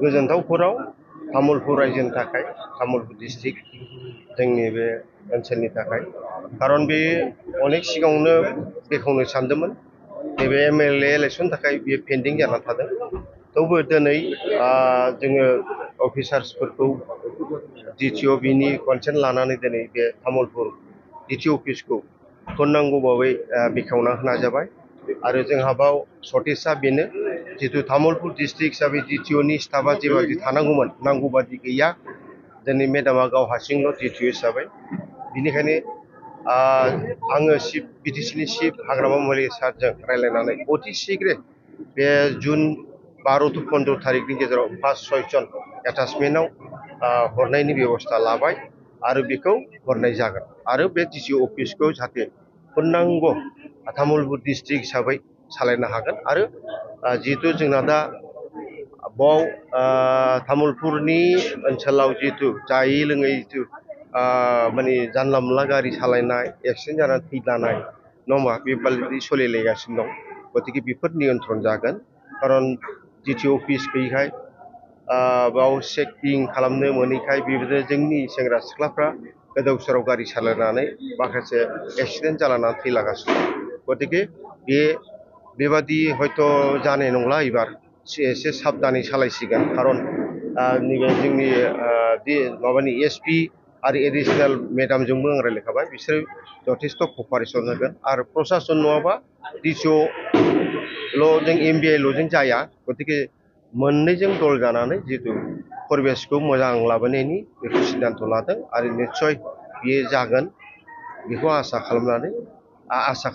गोजोनथावफोराव तामुलपुर रायजोनि थाखाय तामुलपुर डिस्ट्रिक्ट जोंनि बे ओनसोलनि थाखाय खारन बे अनेक सिगाङावनो बेखेवनो सानदोंमोन नैबे MLA इलेक्सननि थाखाय बेयो पेन्डिं जानानै थादों थेवबो दिनै जोङो अफिसार्सफोरखौ DTO बिनि कनसेन्ट लानानै दिनै बे तामुलपुर DTO अफिसखौ नांगौ बाबै बेखेवना होनाय जाबाय आरो जोंहा बाव सर्टेजआ बेनो जितु तामुलपुर डिस्ट्रिक्ट हिसाबै DTOनि स्टाफआ जेबादि थानांगौमोन नांगौ बादि गैया दिनै मेडामा गाव हारसिंल' DTO हिसाबै बिनिखायनो आङो चिफ BTCनि चिफ हाग्रामा महिलारि सारजों रायज्लायनानै अति शीघ्र बे जुन 12 to 15 तारिखनि गेजेराव 5-6 जन एटाचमेन्टआव हरनायनि बेबस्था लाबाय आरो बेखौ हरनाय जागोन आरो बे DTO अफिसखौ जाहाथे पूर्णांग तामुलपुर डिस्ट्रिक्ट हिसाबै सालायनो हागोन आरो जिहेतु जोंना दा बाव तामुलपुरनि ओनसोलाव जिहेतु जायै लोङै जितु माने जानला मोनला गारि सालायनाय एक्सिडेन्ट जानानै थैलानाय नङा होमबा बेबायदि सोलिलायगासिनो दं गतिके बेफोर नियन्त्रण जागोन खारन DTO अफिस गैयैखाय बाव चेकिं खालामनो मोनैखाय बेबायदिनो जोंनि सेंग्रा सिख्लाफ्रा गोदाव सोराव गारि सालायनानै माखासे एक्सिडेन्ट जालानानै थैलागासिनो गतिके बेबादि हयथ' जानाय नंला एबार एसे साबधानै सालायसिगोन खारन नैबे जोंनि माबानि SP आरो एडिशनेल मेडामजोंबो आं रायज्लायखाबाय बिसोर जथेस्थ' कपारेसन होगोन आरो प्रसासन नङाबा DTO ल' जों MBI ल'जों जाया गतिके मोननैजों दल जानानै जितु परिबेसखौ मोजां लाबोनायनि बेखौ सिद्धान्त लादों आरो निस्सय बेयो जागोन बेखौ आसा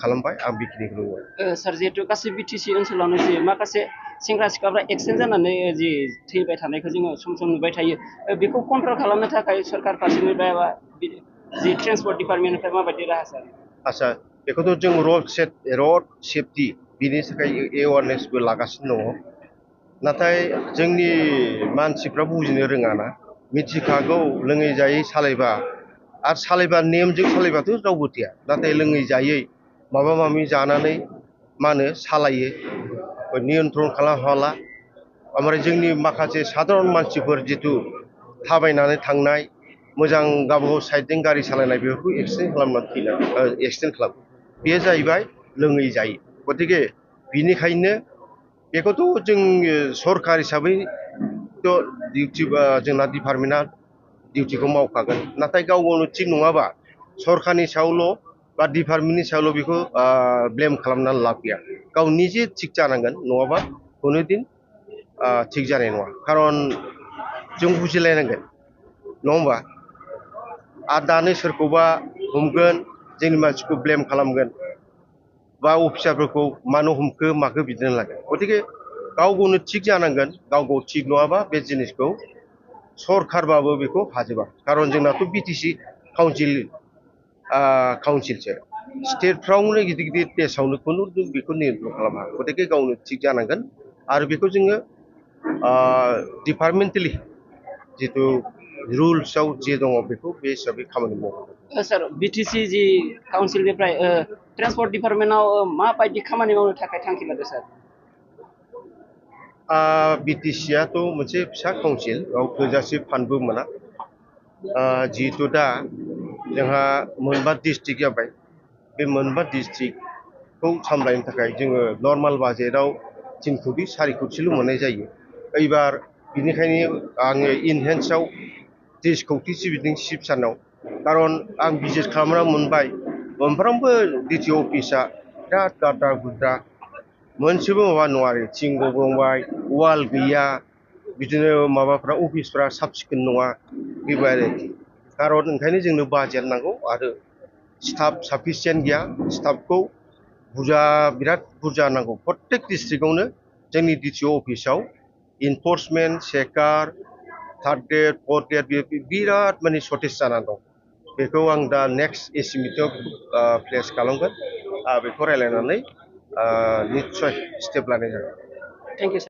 खालामबाय आं बेखिनिखौ बुंबाय सार जिहेतु गासै BTC ओनसोलावनो जि माखासे सेंग्रा सिख्लाफ्रा एक्सिडेन्ट जानानै जि थैबाय थानायखौ जोङो सम सम नुबाय थायो बेखौ कन्ट्रल खालामनो थाखाय सरकार फारसेनिफ्राय बा जि ट्रेन्सपर्ट डिपार्टमेन्टनिफ्राय माबायदि राहा सार आच्छा बेखौथ' जों रड सेफटि बिनि थाखाय एवारनेसबो लागासिनो दङ नाथाय जोंनि मानसिफ्रा बुजिनो रोङाना मिथिखागौ लोङै जायै सालायबा आरो सालायबा नेमजों सालायबाथ' रावबो थैया नाथाय लोङै जायै माबा माबि जानानै मा होनो सालायो नियन्त्रण खालामनो हाला ओमफ्राय जोंनि माखासे साधारन मानसिफोर जितु थाबायनानै थांनाय मोजां गावबागाव साइडजों गारि सालायनाय बेफोरखौ एक्सिडेन्ट खालामो बेयो जाहैबाय लोङै जायै गतिके बिनिखायनो बेखौथ' जों सरकार हिसाबैथ' डिउटि जोंना डिपार्टमेन्टआ डिउटिखौ मावखागोन नाथाय गाव गावनो थिग नङाबा सरकारनि सायावल' बा डिपार्टमेन्टनि सायावल' बेखौ ब्लेम खालामनानै लाब गैया गाव निजे थिग जानांगोन नङाबा कुनुदिन थिग जानाय नङा खारन जों बुजिलायनांगोन नङा होमबा आरो दानो सोरखौबा हमगोन जोंनि मानसिखौ ब्लेम खालामगोन बा अफिसारफोरखौ मानो हमखो माखो बिदिनो लागोन गतिके गाव गावनो थिग जानांगोन गाव गाव थिग नङाबा बे जिनिसखौ सरकारबाबो बेखौ हाजोबा खारन जोंनाथ' BTC काउन्सिलसो स्टेटफ्रावनो गिदिर गिदिर देशआवनो खुनु बेखौ नियन्त्रण खालामा गतिके गावनो थिग जानांगोन आरो बेखौ जोङो डिपार्टमेन्टेलि जितु रुल्सआव जे दङ बेखौ बे हिसाबै खामानि मावो सार BTC जि काउन्सिलनिफ्राय ट्रेन्सपर्ट डिपार्टमेन्टआव माबायदि खामानि मावनो थाखाय थांखि लादों सार BTCआथ' मोनसे फिसा काउन्सिल बेयाव थोजासे फान्डबो मोना जिहेतु दा जोंहा मोनबा डिस्ट्रिक्ट जाबाय बे मोनबा डिस्ट्रिक्टखौ सामलायनो थाखाय जोङो नर्माल बाजेटआव 3 कोटी 4 कोटील' मोननाय जायो एबार बिनिखायनो आङो इनहेन्सआव 30 कोटीसो बिदों चिफ सारनाव खारन आं भिजिट खालामना मोनबाय मोनफ्रोमबो DTO अफिसा बिराद गाद्रा गुद्रा मोनसेबो माबा नङा आरो थिं गब्लंबाय वाल गैया बिदिनो माबाफ्रा अफिसफ्रा साब सिखोन नङा बेबायदि खारन ओंखायनो जोंनो बाजेट नांगौ आरो स्टाफ साफिसियेन्ट गैया स्टाफखौ बिराद बुरजा नांगौ प्रत्येक डिस्ट्रिक्टआवनो जोंनि DTO अफिसाव इनफर्समेन्ट चेकार थार्ड ग्रेड फोर्थ ग्रेड बिराद माने सर्टेज जानानै दं बेखौ आं दा नेक्स्ट AC मिटिंआव प्लेस खालामगोन बेखौ रायज्लायनानै निस्सय स्टेप लानाय जागोन थेंक इउ